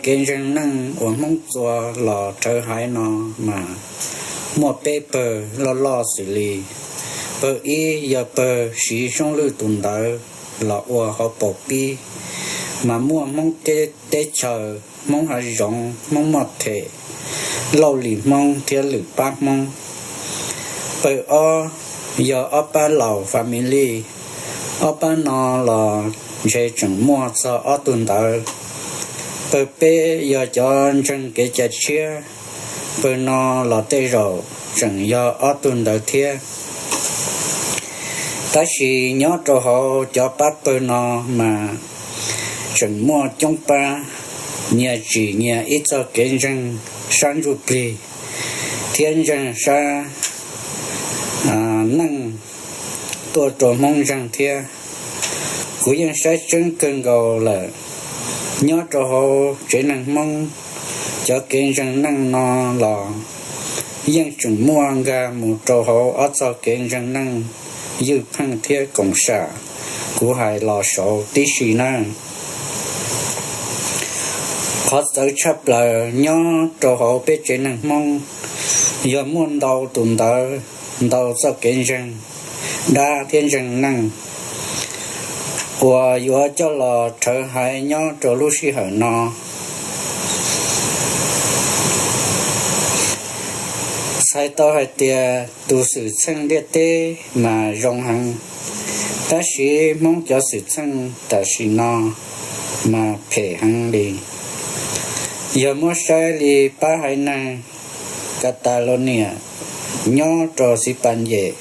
Kev ntseeg neej uas Hmoob txua los rhawv haiv no mas muaj peb pawg loj loj xws li: pawg ib yog pawg siv Soob Lwj tus ntawv los ua hauv paus pib, mas muaj Hmoob teb chaws, Hmoob hav zoov, Hmoob muaj them, Lauj Lis Hmoob thiab Lwm Pab Hmoob. Pawg ob yog ob pab laus family, ob pab no los ntshe tseem muaj txog ob tug ntawv. Pawg peb yog cov ntseeg kev cai tshiab, pawg no los tej zaum tseem yog ob tug ntawv thiab. Tab sis nyob rau hauv cov pab pawg no mas tseem muaj coob pab, nyias tsim nyias ib txoj kev ntseeg sab ntsuj plig thiab ntseeg sab neej tuaj rau Hmoob ntseeg thiab. Kuv yeej saib tseeb kawg nkaus lawm, nyob rau hauv tsev neeg Hmoob, cov kev ntseeg neej no los yeej tseem muaj nkag mus rau hauv ob txoj kev ntseeg neej ywj pheej thiab koom sam kuv hais los saud tib si nawb. Qhov txawv tshaj plaws nyob rau hauv peb tsev neeg Hmoob yog muaj ntau tus ntawv, ntau txoj kev ntseeg dab thiab ntseeg neej uas yuav coj los rhawv haiv nyob rau lub sij hawm no. Txhais tau hais tias tus xwm txheej ntiaj teb mas zoo heev, tab sis Hmoob cov xwm txheej tam sim no mas phem heev li. Yog muab saib li pab haiv neeg Catalonia nyob rau Xi Pas Yem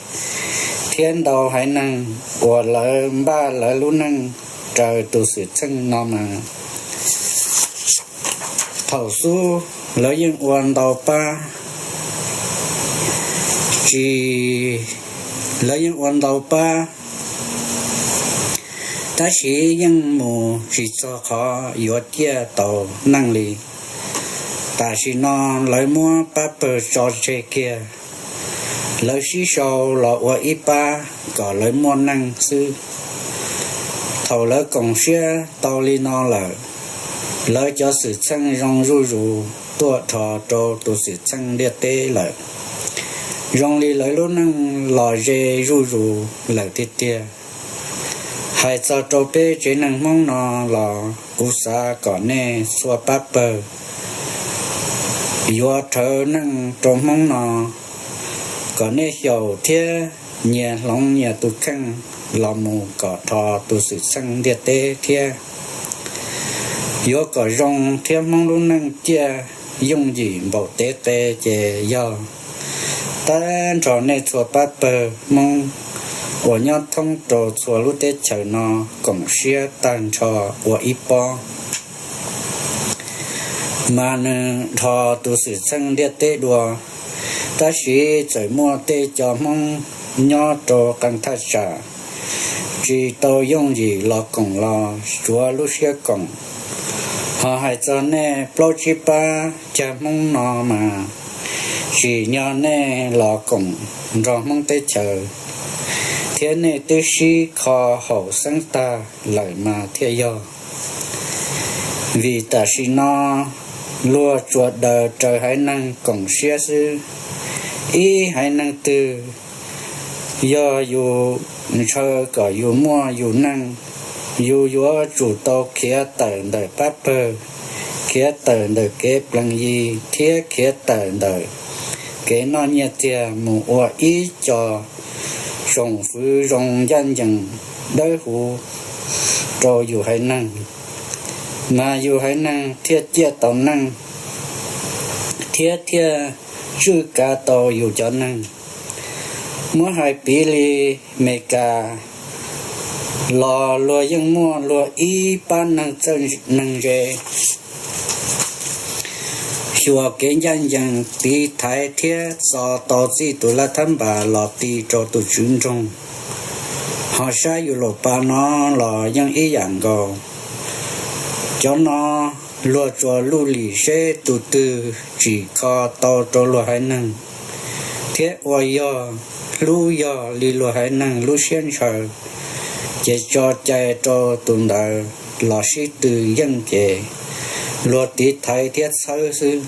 thiab ntau haiv neeg uas lawv npaj lawv lub neej raws tus xwm txheej no mas thaum xub lawv yeej ua ntau pab, tsis, lawv yeej ua ntau pab, tab sis yeej mus tsis txog qhov yuav ciaj tau neej li. Tam sim no lawv muab pab pawg tso tseg kiag, lawv sib sau los ua ib pab kom lawv muaj neej xwb. Thaum lawv koom siab tau li no lawm, lawv cov xwm txheej zoo zuj zus tuaj dhos rau tus xwm txheej ntiaj teb lawm, zoo li lawv lub neej los ze zuj zus lawm tiag tiag. Hais txog rau peb tsev neeg Hmoob no los kuv xav kom nej txhua pab pawg yuav rhawv neej rau Hmoob no, kom nej xyaum thiab nyias hloov nyias tus kheej los mus kom dhos tus xwm txheej ntiaj teb thiab. Yuav kom zoo thiab Hmoob lub neej ciaj yooj yim npaum tev qe ces yog tag nrho nej txhua pab pawg Hmoob uas nyob thoob rau txhua lub teb chaws no koom siab tag nrho ua ib pob, mas nws dhos tus xwm txheej ntiaj teb dua. Tab sis txawm muaj tej cov Hmoob nyob rau qee thaj tsam tsis tau yooj yim los koom los tsuav lub siab koom. Ho hais txog nej plaub tsib pab cag Hmoob no mas tsim nyog nej los koom nrog Hmoob teb chaws, thiab nej twb sib kho haum xeeb tag lawm mas thiaj yog. Vim tam sim no luag tsuas daws raws haiv neeg koom siab xwb. Ib haiv neeg twg yog yus ntshaw kom yus muaj yus neej, yus yuav tsum tau khiav tawm ntawm pab pawg, khiav tawm ntawm kev plees yi, thiab khiav tawm ntawm kev noj nyiaj txiag mus ua ib co tsoom fwv zoo ncaj ncees dawb huv rau yus haiv neeg, mas yus haiv neeg thiaj ciaj tau neej thiab thiaj tswj kav tau yus cov neeg. Muab hais piv li Meskas los luag yeej muaj luag ib pab neeg txawj neeg ze xyuas kev ncaj ncees tiv thaiv thiab txo tau txij tus laj thab npas los ti rau tus tswv nroog. Ho sab yus laus pas no los yeej ib yam nkaus. Cov no luag tsuas luj lim seb tus twg tsim kho tau rau luag haiv neeg thiab ua yog hlub yog li luag haiv neeg lub siab ntshaw, ces tso cai rau tus ntawd los sib tw yeej ces luag tiv thaiv thiab txhawb xwb.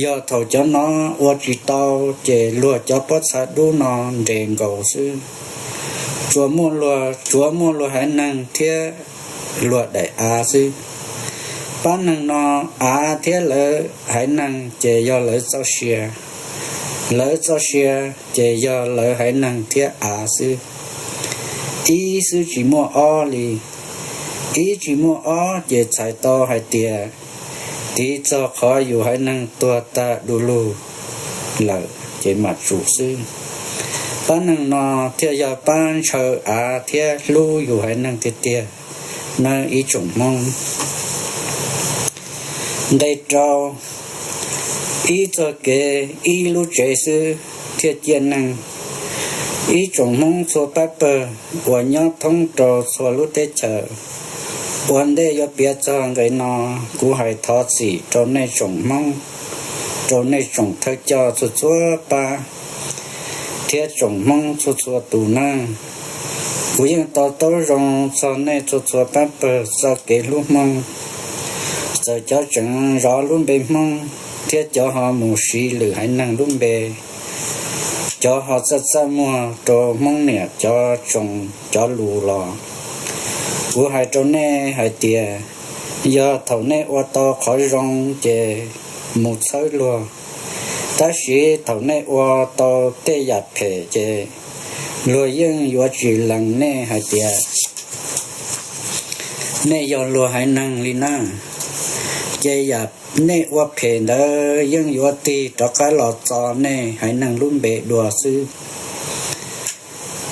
Yog thaum cov no ua tsis tau, ces luag cov pob txha dub no nres nkaus xwb. Tsuas muaj luag, tsuas muaj luag haiv neeg thiab luag daim av xwb. Pab neeg no av thiab lawv haiv neeg ces yog lawv txoj sia, lawv txoj sia ces yog lawv haiv neeg thiab av xwb. Ib xwb tsis muaj ob li. Ib tsis muaj ob ces txhais tau hais tias tiv txog qhov yus haiv neeg tuag tag du lug lawm ces mam tsum xwb. Pab neeg no thiaj yog pab ntshaw av thiab hlub yus haiv neeg tiag tiag nawb ib tsoom Hmoob. Nqe rau, ib txoj kev ib lub tsev xwb thiaj ciaj neeg. Ib tsoom Hmoob txhua pab pawg uas nyob thoob rau txhua lub teb chaws, ua ntej yuav piav txog nqe no, kuv hais thov txim rau nej tsoom Hmoob, rau nej tsoom thawj coj txhua txhua pab thiab tsoom Hmoob txhua txhua tus nawb. Kuv yeej to taub zoo txog nej txhua txhua pab pawg txoj kev hlub Hmoob, txawm cov tseem zov lub npe Hmoob thiab cov ho mus siv lwm haiv neeg lub npe, cov ho txaj txaj muag rau Hmoob niam cov tsoos cov lus los. Kuv hais rau nej hais tias, yog thaum nej ua tau qhov zoo ces mus txhawb luag, tab sis thaum nej ua tau tej yam phem ces luag yeej yuav tsis lees nej hais tias nej yog luag haiv neeg li na. Ces yam nej ua phem ntawd yeej yuav tig rov qab los txo nej haiv neeg lub npe dua xwb.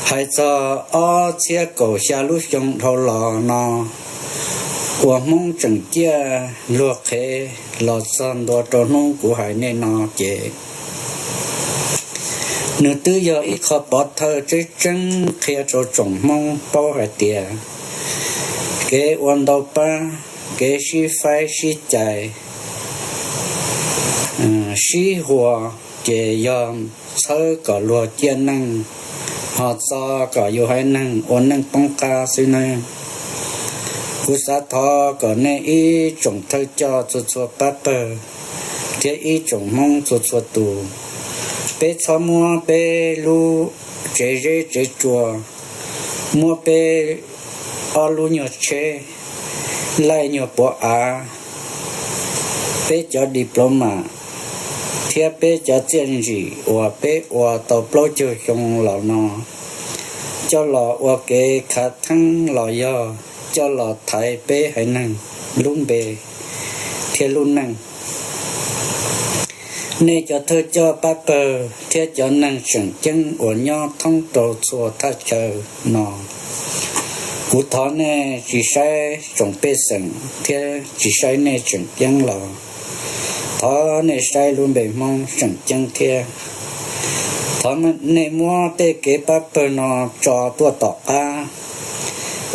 Hais txog ob txhiab kaum xya lub xyoo dhau los no, uas Hmoob tseem ciaj luag qhev los txog ntua rau hnub kuv hais nej no ces, nws twb yog ib qho pov thawj tseeb tseeb qhia rau tsoom Hmoob paub hais tias kev ua ntau pab, kev sib faib sib cais, sib huas ces yog txhawb kom luag ciaj neeg, ho txo kom yus haiv neeg ua neej poob qab xwb nawb. Kuv xav thov kom nej ib tsoom thawj coj txhua txhua pab pawg thiab ib tsoom Hmoob txhua txhua tus, peb txhob muab peb lub tsev zeb tsev tsua, muab peb ob lub nyuag tsheb, laij nyuag puav av, peb cov diploma thiab peb cov txiaj ntsim uas peb ua tau plaub caug xyoo los no coj los ua kev khav theeb los yog coj los thaiv peb haiv neeg lub npe thiab lub neej. Nej cov thawj coj pab pawg thiab cov neeg tseem ceeb uas nyob thoob rau txhua thaj chaw no, kuv thov nej tsis saib tsoom pej xeem thiab tsis saib nej tseem ceeb los, thov nej saib lub npe Hmoob tseem ceeb thiab. Thov nej muab tej kev pab pawg no tso tuaj tom qab,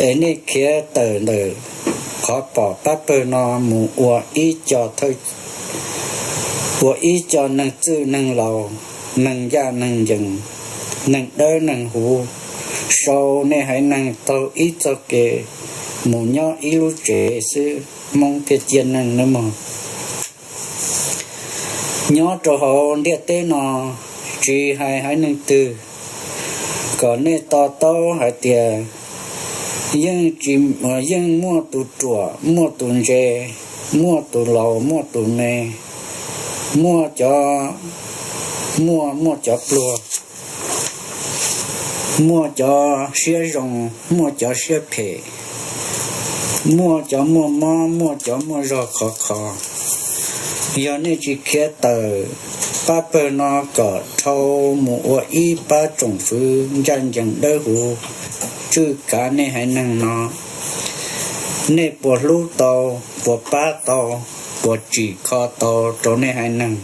es nej khiav tawm ntawm qhov pom pab pawg no mus ua ib co thawj, ua ib co neeg txwj neeg laus, neeg ncaj neeg ncees, neeg dawb neeg huv, sau nej haiv neeg taug ib txoj kev mus nyob ib lub tsev xwb Hmoob thiaj ciaj neeg nawb mog. Nyob rau hauv ntiaj teb no, tsis hais haiv neeg twg, kom nej to taub hais tias yeej muaj tus ruam, muaj tus ntse, muaj tus laus, muaj tus me, muaj cov muaj, muaj cov pluag, muaj cov siab zoo, muaj cov siab phem, muaj cov muaj mob, muaj cov muaj zog khov kho. Yog nej tsis khiav tawm pab pawg no kom dhau mus ua ib pab tsoom fwv ncaj ncees dawb huv tswj kav nej haiv neeg no, nej puas hlub tau, puas pab tau, puas tsim kho tau rau nej haiv neeg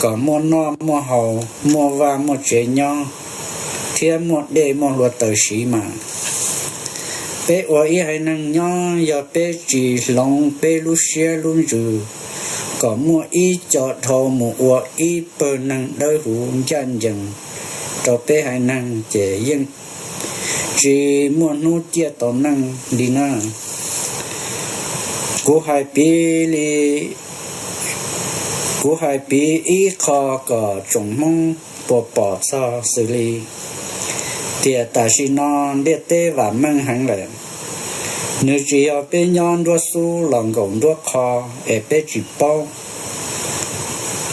kom muaj noj muaj haus, muaj vaj muaj tsev nyob, thiab muaj dej muaj hlua taws siv mas? Peb ua ib haiv neeg nyob, yog peb tsis hloov peb lub siab lub ntsws kom muaj ib co dhau mus ua ib pawg neeg dawb huv ncaj ncees rau peb haiv neeg ces yeej tsis muaj hnub ciaj tau neej li na. Kuv hais piv li, kuv hais piv ib qho kom tsoom Hmoob puas pom txog xws li tias tam sim no ntiaj teb vam meej heev lawm. Nws tsis yog peb nyob nruab xub los nkaum nruab qho es peb tsis paub.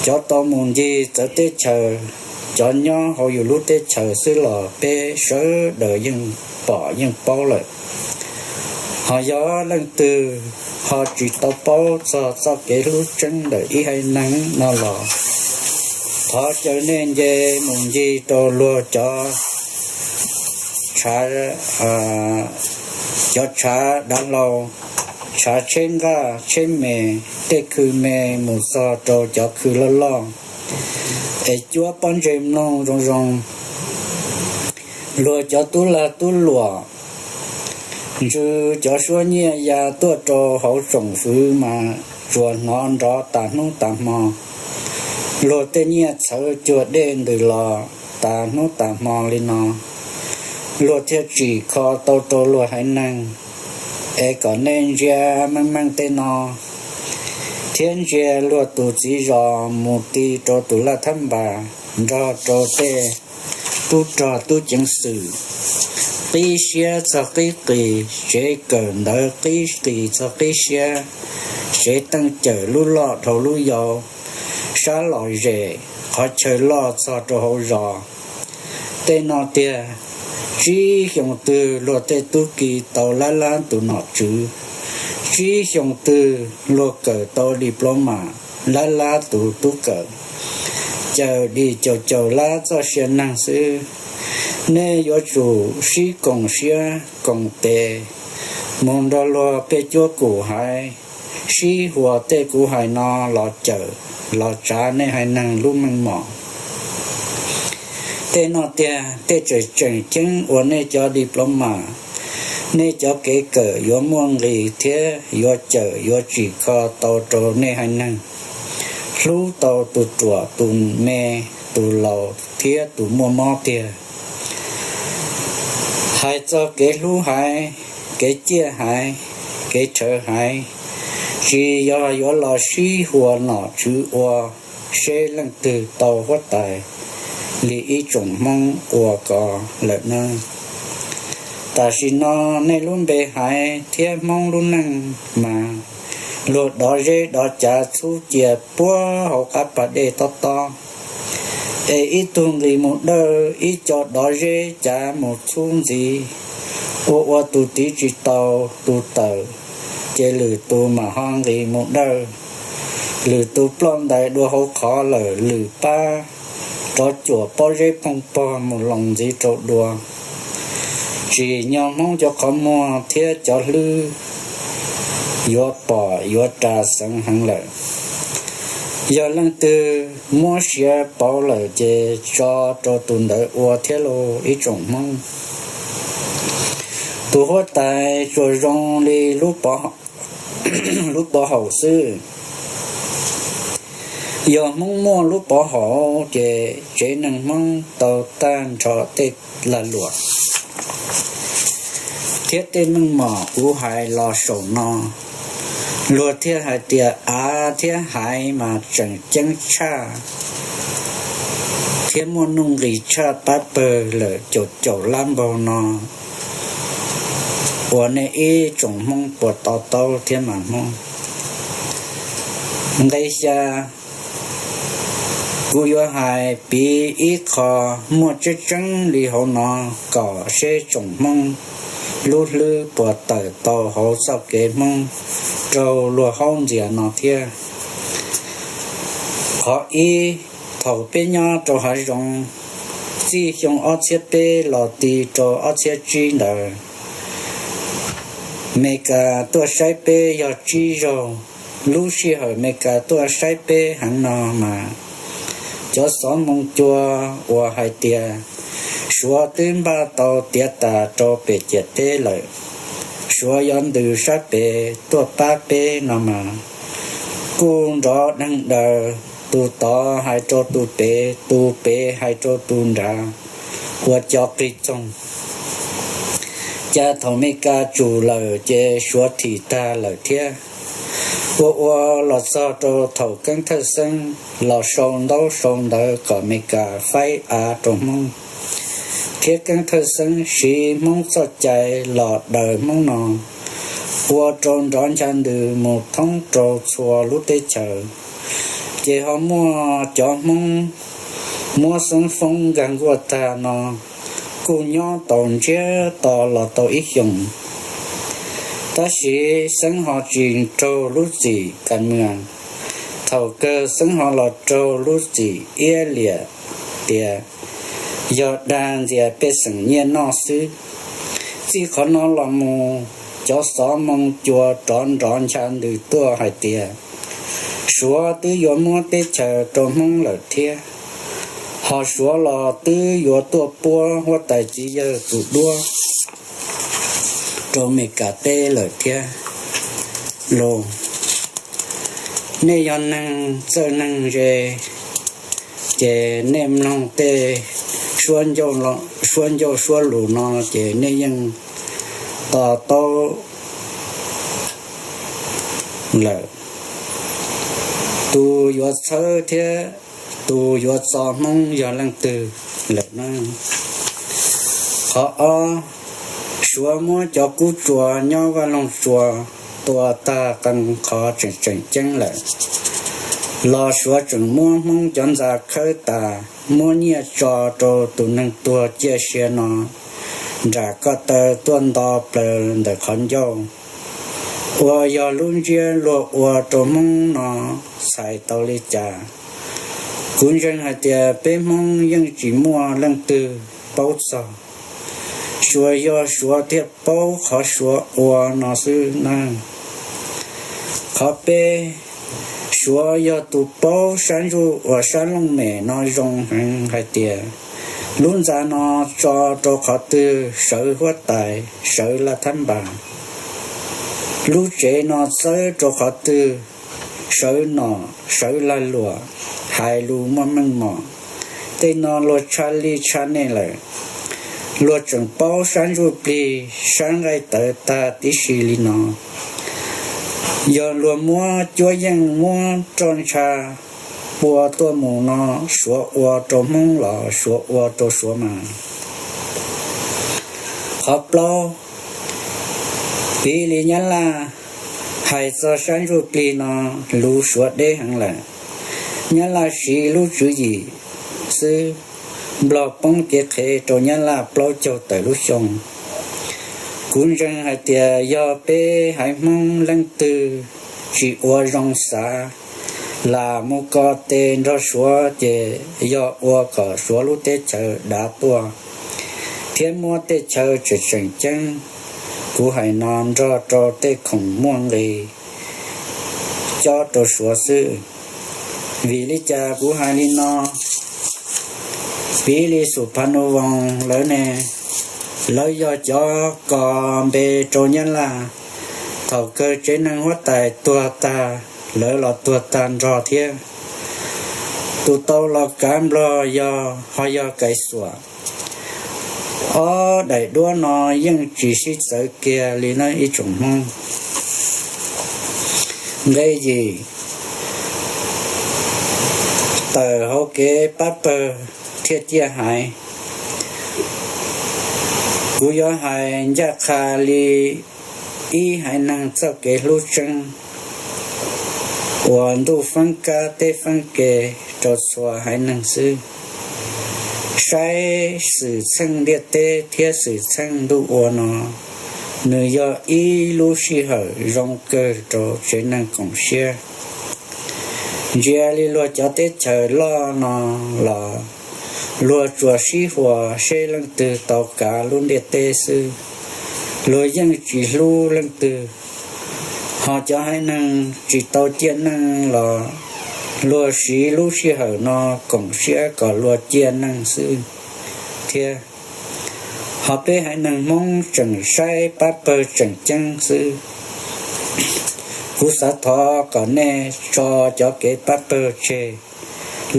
Cov tau mus ncig txawv teb chaws, cov nyob hauv yus lub teb chaws xwb los peb sawv daws yeej pom yeej paub lawm. Ho yog leej twg ho tsis tau paub txog txoj kev hlub tseeb ntawm ib haiv neeg no los thov caw nej nce mus ncig rau luag cov tshav, cov tshav dav hlau, tshav tsheb nqaj tsheb me, tej khw me mus txog rau cov khw loj loj, es cuab pob ntseg mloog zoo zoo. Luag cov tub lag tub luam ntsw cov suab nyiaj ya tuaj rau hauv tsoom fwv mas tsuas hnov nrov tas hnub tas hmo. Luag tej nyiaj txhawv cuag dej ntws los tas hnub tas hmo li no. Luag thiaj tsim kho tau rau luag haiv neeg. Es kom nej ntsia meej meej tej no, thiab ntsia luag tus txiv zos mus ti rau tus laj thab npas, nrog rau tej tub rog tub ceev xwm, qib siab txog qib qis, tsev kawm ntawv qib qis txog qib siab, tsev teej cawm lub loj dhau lub yau, sab lom zem, qhov chaw loj txog rau hauv zos. Tej no tiag, tsib xyoo twg luag tej tub ki tau lab lab tus nom tswv, tsib xyoo twg luag kawm tau diploma lab lab tus tub kawm, cawm dim caum caum lab txoj sia neeg xwb. Nej yuav tsum sib koom siab koom tes mus nrog luag pej cuab kum haiv, sib huas tej kuv hais no los cawm, los tsav nej haiv neeg lub meej mom. Tej no tiag, tej tseem tseem ceeb uas nej cov diploma, nej cov kev kawm yuav muaj nqis thiab yuav cawm yuav tsim kho tau rau nej haiv neeg, hlub tau tus ruam tus me, tus laus thiab tus muaj mob tiag. Hais txog kev hlub haiv, kev ciaj haiv, kev tshawv haiv, tsis yog yuav los sib huas nom tswv ua seb leej twg tau huab tais li ib tsoom Hmoob ua ko lawm na. Tam sim no nej lub npe haiv thiab Hmoob lub neej mas luag dov zeb dov cav txhub cia puag hauv qab pas dej tob tob. Es ib tug nqis mus dawj, ib co dov zeb cav mus txhub ntxiv, ua ua tus tiv tsis tau tus tawm, ces lwm tus mam ho nqis mus dawj. Lwm tus ploj ntais dua hauv qhov lawm lwm pab rov cuam pob zeb phooj pog mus loos ntxiv rau dua. Tsim nyog Hmoob cov qhov muag thiab cov hlwb yuav pom yuav ras xeev heev lawm. Yog leej twg muab siav pauv lawm ces tso rau tus ntawd ua thiab lauj ib tsoom Hmoob. Tus huab tais tsuas zoo li lub pov haum xwb. Yog Hmoob muaj lub pov haum ces tsev neeg Hmoob tau tag nrho tej lag luam thiab tej meej mom kuv hais los saum no. Luag thiaj hais tias av thiab haiv mas tseem ceeb tshaj thiab muaj nuj nqis tshaj pab pawg lawm caum caum lab npaug no uas nej ib tsoom Hmoob puas to taub thiab mas Hmoob. Nqe xya, kuv yuav hais piv ib qho muaj tseeb tseeb li hauv no kom seb tsoom Hmoob lub hlwb puas tawm tau hauv txoj kev Hmoob raug luag haub ntxias no thiab. Qhov ib, thaum peb nyob rau hav zoov, txij xyoo ob txhiab peb los ti rau ob txhiab tsib ntawd, Meskas tuaj saib peb yog tsib zaug. Lub sij hawm Meskas tuaj saib peb heev no mas cov xov moo cua uas hais tias Suav twb npaj tau tiav tas rau pem ciam teb lawm, Suav yuav ntws sab pem tuaj pab peb no mas kuj nrov dheev daws, tus tod hais rau tus pem, tus pem hais rau tus nrad, ua cov qig txoog. Cas thaum Meskas tsum lawm ces Suav thim tag lawm thiab. Ua ua los txog rau thaum Keeb Thawj Xeeb los sau ntaub sau ntawv kom Amelikas faib av rau Hmoob, thiab Keeb Thawj Xeeb siv Hmoob txoj cai los daws Hmoob no ua rau nrov ncha ntws mus thoob rau txhua lub teb chaws. Ces ho muaj cov Hmoob muab Xeeb foob nkag nkuaj tag no kuj nyob tau ntsiag to los tau ib xyoos. Tab sis Xeeb ho tsis raug lub txim kas mws. Thaum kawg Xeeb ho los raug lub txim iab liam tias yog dag ntxias pej xeem nyiaj noj xwb. Txij qhov no los mus, cov xov moo cua rov nrov ncha ntws tuaj hais tias Suav twb yuav muab teb chaws rau Hmoob lawm thiab, ho Suav los twb yuav tuaj puab huab tais txiv yawg tus duab rau Amelikas teb lawm thiab lauj. Nej yog neeg txawj neeg ze, ces nej mloog tej suab ncauj suab lus no ces nej yeej to taub lawm. Tus yuav txhawb thiab tus yuav txo Hmoob yog leej twg lawm na? Qhov ob, Suav muab cov kub tsua nyob Vaj Loog Tsua tua tag qee qhov tseem tseem ceeb lawm, los Suav tseem muab Hmoob cov ntxa khawb tas, muab nyiaj tso rau tus neeg tuag ciaj sia no nram ko taw tuaj nto plaws ntawm qhov ncauj. Ua yog lub ntsiab luag ua rau Hmoob no txhais tau li cas? Kuv ntseeg hais tias peb Hmoob yeej tsis muaj leej twg paub txog, tsuas yog Suav thiaj paub qhov Suav ua no xwb na. Qhov peb, Suav yog tus paub sab ntsuj uas sab looj mem no zoo heev hais tias lub ntxa no tso rau qhov twg sawv huab tais sawv laj thab npas, lub tsev no txawb rau qhov twg sawv nom sawv lag luam, hais lus muaj meej mom. Tej no luag tshaj lij tshaj nej lawm. Luag tseem paub sab ntsuj plig sab nqaij tawv tag tib si li no. Yog luag muab cuab yeej muab roj ntsha pua tuaj mus no, Suav ua rau Hmoob los Suav ua rau Suav mas. Qhov plaub, piv li Nyab Laj hais txog sab ntsuj plig no, luv Suav deb heev lawm. Nyab Laj siv lub tswv yim xwb, Nplog poob kev qhev rau Nyab Laj plaub caug tawm lub xyoo. Kuv ntseeg hais tias yog peb haiv Hmoob leej twg tsis ua zoo xav, lam mus ko tes nrog Suav ces yog ua kom Suav lub teb chaws dav tuaj, thiab muab tej chaw tseem tseem ceeb, kuv hais no nrog rau tej khoom muaj nqis, cob rau Suav xwb. Vim li cas kuv hais li no? Piv li Xus Pha Nu Voos lawv ne, lawv yog cov kos npe rau Nyab Laj. Thaum kawg tsev neeg huab tais tuag tag, lawv los tuag tag nrog thiab. Tus tau los kav Nplog yog ho yog Kais Xuam. Ob daim duab no yeej tsis sib txawv kiag li na ib tsoom Hmoob. Nqe yim, tawm hauv kev pab pawg thiab ciaj haiv, kuv yuav hais ncaj qha li ib haiv neeg txoj kev hlub tseeb uas ntuj feeb kab teb feeb ke rau txhua haiv neeg xwb. Saib xwm txheej ntiaj teb thiab xwm txheej ntuj ua no, nws yog ib lub sij hawm zoo kawg rau tsev neeg koom siab. Ntsia li luag cov teb chaws loj no los luag tsuas sib huas seb leej twg tau kav lub ntiaj teb xwb, luag yeej tsis hlub leej twg. Ho cov haiv neeg tsis tau ciaj neej los luag siv lub sij hawm no koom siab kom luag ciaj neej xwb thiab. Ho peb haiv neeg Hmoob tseem saib pab pawg tseem ceeb xwb. Kuv xav thov kom nej tso cov kev pab pawg tseg,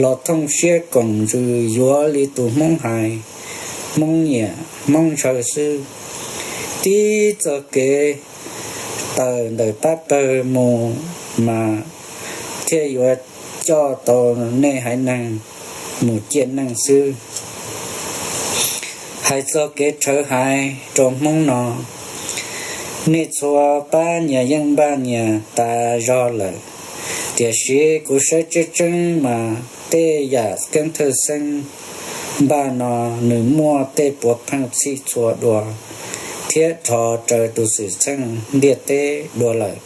los thooj siab koom ntsws yuav li tus Hmoob hais, Hmoob nyiam Hmoob ntshaw xwb. Tib txoj kev tawm ntawm pab pawg mus mas thiaj yuav coj tau nej haiv neeg mus ciaj neej xwb. Hais txog kev rhawv haiv rau Hmoob no, nej txhua pab nyias yeej npaj nyias tas zog lawm, tiam sis kuv saib tseeb tseeb mas tej yam Keeb Thawj Xeeb npaj no nws muaj tej puav pheej txhij txhua dua thiab rho raws tus xwm txheej ntiaj teb dua lawm.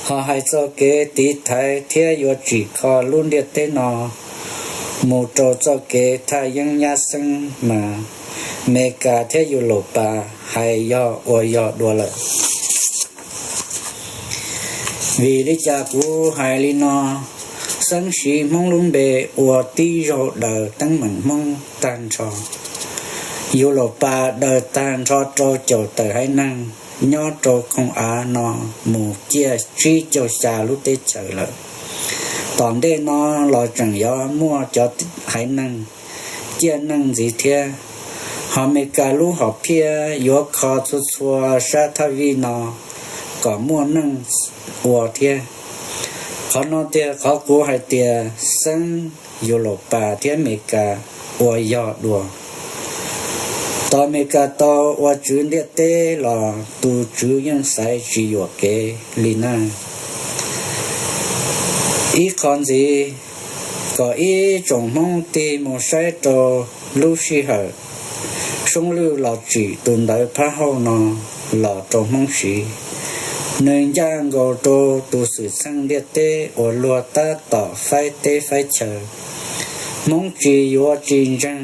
Ho hais txog kev tiv thaiv thiab yuav tsim kho lub ntiaj teb no mus rau txoj kev thaj yeeb nyab xeeb mas Mes Kas thiab Yus Laus Pas hais yog ua yog dua lawm. Vim li cas kuv hais li no? Xeeb Siv Hmoob lub npe ua tib zaug daws teeb meem Hmoob tag nrho. Yus Laus Pas daws tag nrho rau caum tawm haiv neeg nyob rau khoom av no mus ciaj tsib caug xya lub teb chaws lawm. Tom ntej no los tseem yuav muaj cov haiv neeg ciaj neej ntxiv thiab. Ho Mes Kas lub hom phiaj yuav kho txhua txhua sab thaj vij no kom muaj neej ua thiab. Qhov no tiag qhov kuv hais tias Xeeb, Yus Laus Pas thiab Mes Kas ua yog dua. Tos Mes Kas tau ua tswv ntiaj teb los tus tswv yeej xaiv tsis yuam kev li na. Ib qho ntxiv, kom ib tsoom Hmoob tig mus saib rau lub sij hawm Soob Lwj los tsim tus ntawv phab hauj no los rau Hmoob siv. Nws ncaj nkaus rau tus xwm txheej ntiaj teb uas luag tab tom faib teb faib chaw. Hmoob tsis yuav tsis ntseeg,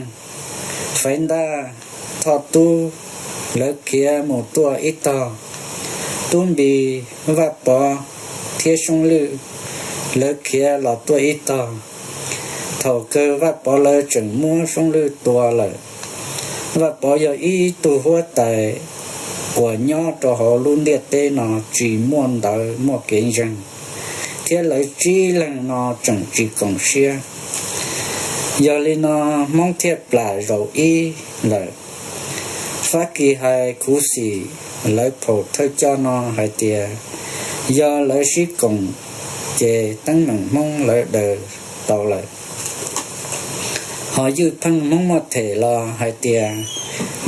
Faiv Ntaj, Thoj Tub, lawv khiav mus tuaj ib tog. Tub Npis, Vaj Pov thiab Soob Lwj, lawv khiav los tuaj ib tog. Thaum kawg Vaj Pov lawv tseem muab Soob Lwj tua lawm. Vaj Pov yog ib tug huab tais uas nyob rau hauv lub ntiaj teb no tsis muaj ntawv muaj kev ntseeg, thiab lawv tsib leeg no tseem tsis koom siab. Yog li no Hmoob thiaj plam zaum ib lawm. Fab Kis hais khuv xim lawv phaum thawj coj no hais tias yog lawv sib koom ces teeb meem Hmoob lawv daws tau lawm. Ho ywj pheej Hmoob muaj them los hais tias,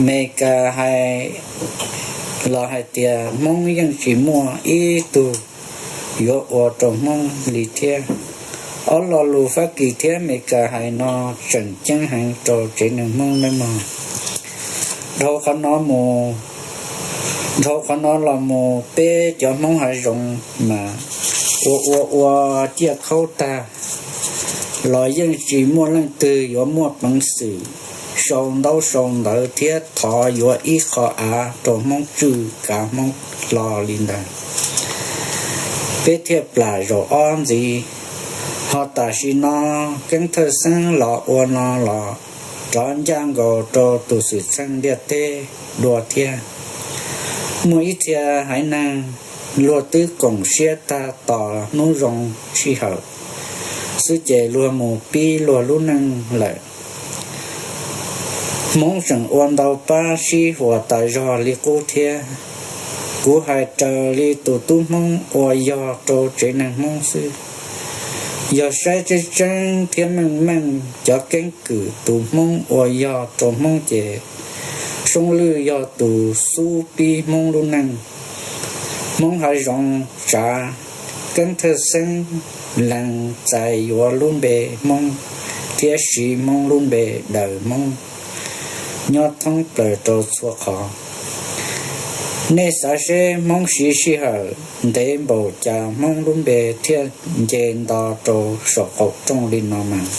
Mes Kas hais los hais tias Hmoob yeej tsis muaj ib tug yuav ua rau Hmoob li thiab. Ob lo lus Fab Kis thiab Mes Kas hais no tseem ceeb heev rau tsev neeg Hmoob nawb mog. Dhau qhov no mus, dhau qhov no los mus peb cov Hmoob hav zoov mas ua ua ua ciaj khaub tag los yeej tsis muaj leej twg yuav muaj peev xwm sau ntaub sau ntawv thiab thov yuav ib qho av rau Hmoob tswj kav Hmoob hlo li ntawd. Peb thiaj plam zaum ob ntxiv. Ho tam sim no Keeb Thawj Xeeb los ua no los rov ncaj nkaus rau tus xwm txheej ntiaj teb dua thiab. Muaj ib txhia haiv neeg luag twb koom siab tag tos hnub zoo sij hawm xwb ces luag mus pib luag lub neej lawm. Hmoob tseem ua ntau pab sib huas tas zog li qub thiab. Kuv hais raws li tus tub Hmoob ua yog rau tsev neeg Hmoob xwb. Yog saib tseeb tseeb thiab meej meej cov keeb kwm tus Hmoob ua yog rau Hmoob ces Soob Lwj yog tus xub pib Hmoob lub neej. Hmoob hav zoov tsav, Keeb Thawj Xeeb lees txais yuav lub npe Hmoob thiab siv Hmoob lub npe daws Hmoob nyob thoob plaws rau txhua qhov. Nej xav seb Hmoob siv sij hawm ntev npaum cas Hmoob lub npe thiaj nce nto rau saum qaum rooj li no mas.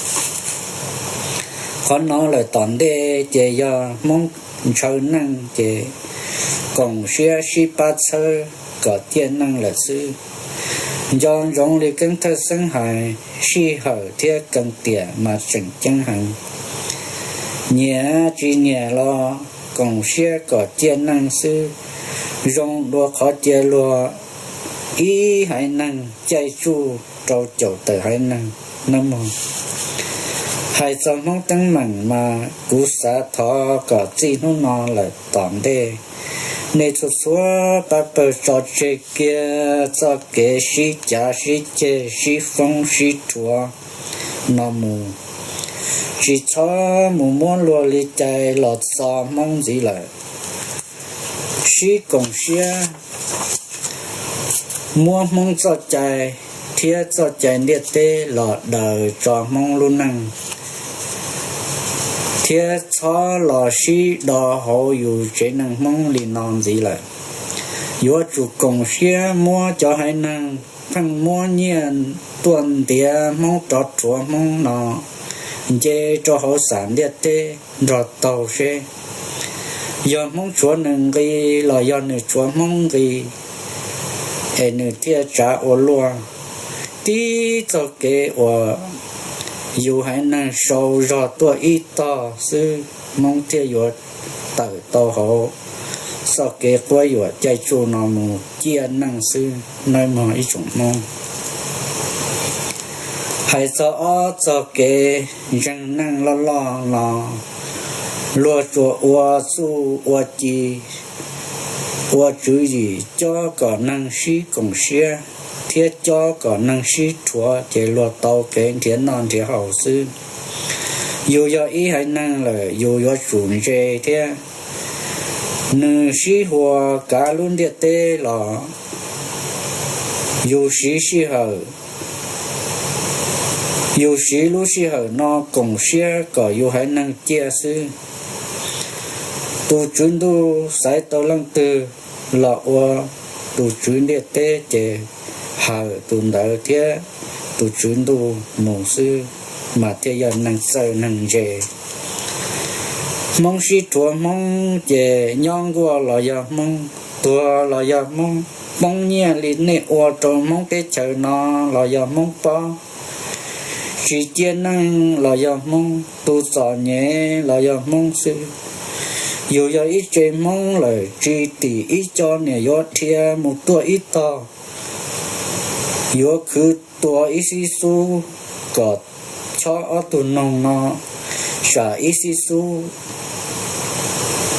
Qhov no lawm tom ntej ces yog Hmoob ntshaw neej ces koom siab sib pab txhawb kom ciaj neej lawm xwb. Nco ntsoov li Keeb Thawj Xeeb hais, sij hawm thiab kees tiam mas tseem ceeb heev. Nyiam tsis nyiam los koom siab kom ciaj neej xwb, zoo dua qhov cia luag ib haiv neeg caij tsuj rau caum tawm haiv neeg nawb mog. Hais txog Hmoob teeb meem mas kuv xav thov kom txij hnub no lawm tom ntej Nej txhua txhua pab pawg tso tseg kiag txoj kev sib cav sib ceg sib foob sib rhuav no mus, tsis txhob mus muab luag li cai los txo Hmoob ntxiv lawm. Sib koom siab muab Hmoob txoj cai thiab txoj cai ntiaj teb los daws tso Hmoob lub neej, thiab txhob los sib do hauv yus tsev neeg Hmoob li no ntxiv lawm. Yuav tsum koom siab muab cov haiv neeg pheej muab nyiaj tuaj ntiav Hmoob rov rhuav Hmoob no nce rau hauv xam ntiaj teb nrog taug seb yog Hmoob tshuav nws nqi los yog nws tshuav Hmoob nqi, es nws thiaj tsav ua luaj. Tib txoj kev uas yus haiv neeg sau zog tuaj ib tog xwb, Hmoob thiaj yuav tawm tau hauv txoj kev quab yuam caij tsuj no mus ciaj neej xwb nawb mog ib tsoom Hmoob. Hais txog ob txoj kev ntseeg neej loj loj los luag tsuas ua txuj ua ci, ua tswv yim cob kom neeg sib koom siab thiab cob kom neeg sib rhuav ces luag tau kev nrhiav noj nrhiav haus xwb. Yus yog ib haiv neeg lawm yus yuav tsum ntse thiab. Nws sib huas kav lub ntiaj teb los yus siv sij hawm, yus siv lub sij hawm no koom siab kom yus haiv neeg ciaj xwb. Tus tswv ntuj xaiv tau leej twg los ua tus tswv ntiaj teb ces hawm tus ntawd thiab tus tswv ntuj mus xwb, mas thiaj yog neeg txawj neeg ntse. Hmoob sib rhuav Hmoob ces nyob nkuaj los yog Hmoob, tuag los yog Hmoob, poob nyiaj li nej ua rau Hmoob teb chaws no los yog Hmoob pob, tsis ciaj neej los yog Hmoob, tus txom nyem los yog Hmoob xwb. Yus yog ib tse Hmoob lawm tsis tim ib co niam yuav dhia mus tuaj ib tog, yuav khwv tua ib xib xub kom chob ob tug noog no, tsam ib xib xub,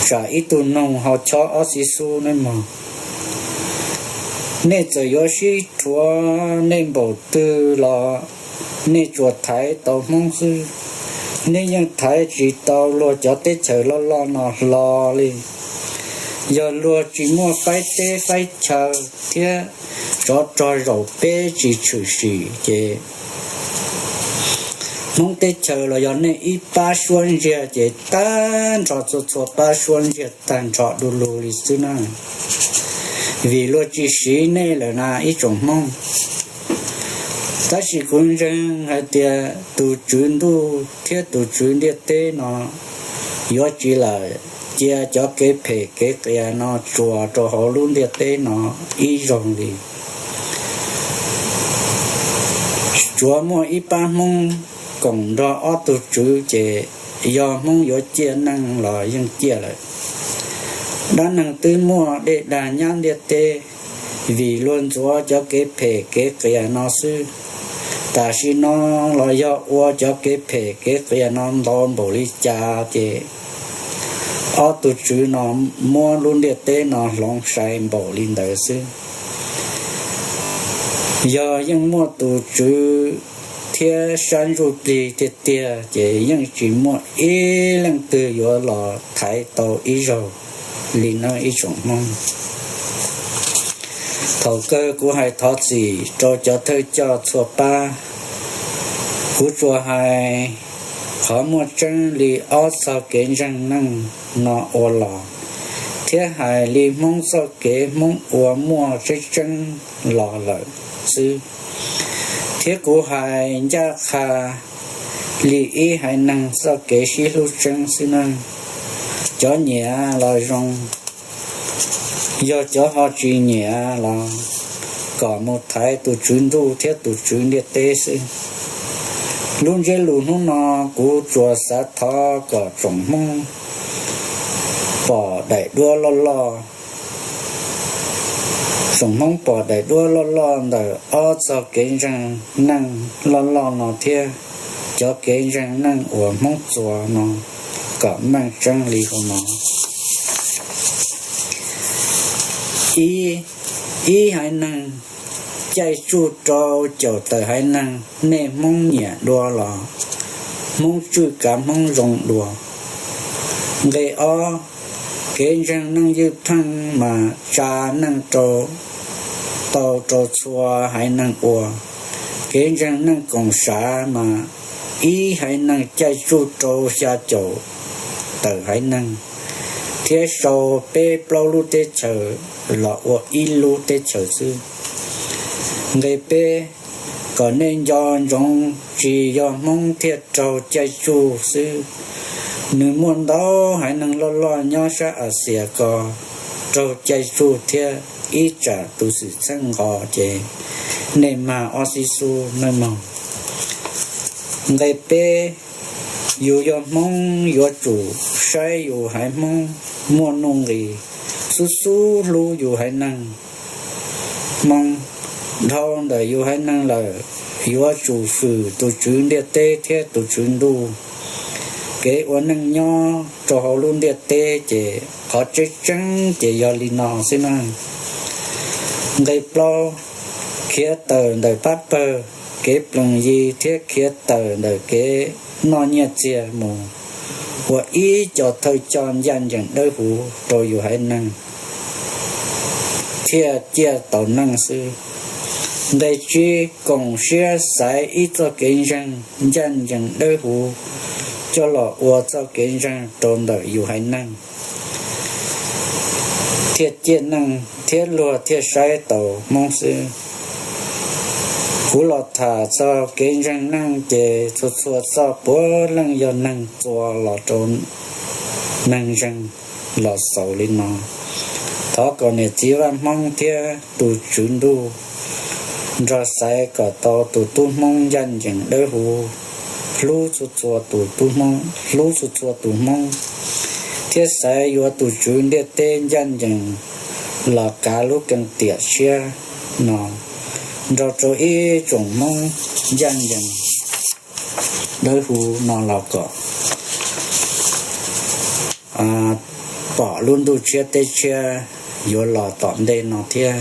tsam ib tug noog ho chob ob xib xub ne mog. Nej txawm yuav sib rhuav nej npaum twg los nej tsuas thaiv tau Hmoob xwb. Nej yeej thaiv tsis tau luag cov teb chaws loj loj no hlo li. Yog luag tsis muaj faib teb faib chaw thiab tsov rog zaum peb tsis tshwm sim ces Hmoob teb chaws los yog nej ib pab suab ntsiag ces tag nrho txhua txhua pab suab ntsiag tag nrho du lug li xwb na. Vim luag tsis siv nej lawm na ib tsoom Hmoob. Tab sis kuv ntseeg hais tias tus tswv ntuj thiab tus tswv ntiaj teb no yuav tsis lam cia cov kev phem kev qias no tsuas rau hauv lub ntiaj teb no ib zaug li. Tsuav muaj ib pab Hmoob koom nrog ob tug tswv ces yog Hmoob yuav ciaj neej los yeej ciaj lawm. Dab neeg twb muaj dej dag nyab ntiaj teb vim luag ntxuav cov kev phem kev qias no xwb. Tam sim no los yog ua cov kev phem kev qias no ntau npaum li cas ces ob tug tswv no muab lub ntiaj teb no hloov sai npaum li ntawd xwb. Yog yeej muaj tus tswv thiab sab ntsuj plig tiag tiag ces yeej tsis muaj ib leej twg yuav los thaiv tau ib zaug li nawb ib tsoom Hmoob. Thaum kawg kuv hais thov txim rau cov thawj coj txhua pab. Kuv tsuas hais qhov muaj tseeb li ob txog kev ntseeg neej no ua los, thiab hais li Hmoob txoj kev Hmoob ua muaj tseeb tseeb los lawm xwb. Thiab kuv hais ncaj qha li ib haiv neeg txoj kev sib hlub tseeb xwb nawb. Cov nyiam los zoo, yog cov ho tsis nyiam los kom mus thaiv tus tswv ntuj thiab tus tswv ntiaj teb xwb. Lub ntsiab lus hnub no kuv tsuas xav thov kom tsoom Hmoob pom daim duab loj loj, tsoom Hmoob pom daim duab loj loj ntawm ob txog kev ntseeg neej loj loj no thiab cov kev ntseeg neej uas Hmoob txuas no kom meej tseeb li hauv no. Ib, ib haiv neeg caij tsuj rau caum tawm haiv neeg, nej Hmoob nyiam dua los Hmoob tswj kav Hmoob zoo dua. Nqe ob, kev ntseeg neej ywj pheej mas tsa neej rau, tau rau txhua haiv neeg ua. Kev ntseeg neej koom sav mas ib haiv neeg caij tsuj rau xya caum tawm haiv neeg, thiab sau peb plaub lub teb chaws los ua ib lub teb chaws xwb. Nqe peb, kom nej nco ntsoov tsis yog Hmoob thiaj raug caij tsuj xwb, nws muaj ntau haiv neeg loj loj nyob sab Axias ko raug caij tsuj thiab ib tsam tus xwm txheej nqos ces nej mag ob xib xub nawb mog. Nqe peb, yus yog Hmoob yuav tsum saib yus haiv Hmoob muaj nuj nqis, xub xub hlub yus haiv neeg Hmoob. Dhau ntawm yus haiv neeg lawm, yuav tsum fwm tus Tswv ntiaj teb thiab tus Tswv ntuj. Kev ua neej nyob rau hauv lub ntiaj teb ces qhov tseeb tseeb ces yog li no xwb na. Nqe plaub, khiav tawm ntawm pab pawg kev plees yi thiab khiav tawm ntawm kev noj nyiaj txiag mus ua ib co thawj coj ncaj ncees dawb huv rau yus haiv neeg thiaj ciaj tau neej xwb. Nqe tsib, koom siab xaiv ib txoj kev ntseeg ncaj ncees dawb huv coj los ua txoj kev ntseeg rau ntawm yus haiv neeg thiaj ciaj neej thiab luag thiaj saib tau Hmoob xwb. Kuv los tham txog kev ntseeg neej ces txhua txhua txoj puav leej yog neeg txua los rau neeg ntseeg los xaus li no. Thov kom niam txiv Vaj Hmoob thiab tus Tswv ntuj nrog xaiv kom tau tus tub Hmoob ncaj ncees dawb huv, hlub txhua txhua tus tub Hmoob, hlub txhua txhua tus Hmoob, thiab xaiv yuav tus Tswv ntiaj teb ncaj ncees los kav lub keeb tiam tshiab no nrog rau ib tsoom Hmoob ncaj ncees dawb huv no los kom pom lub ntuj tshiab teb tshiab yuav los tom ntej no thiab.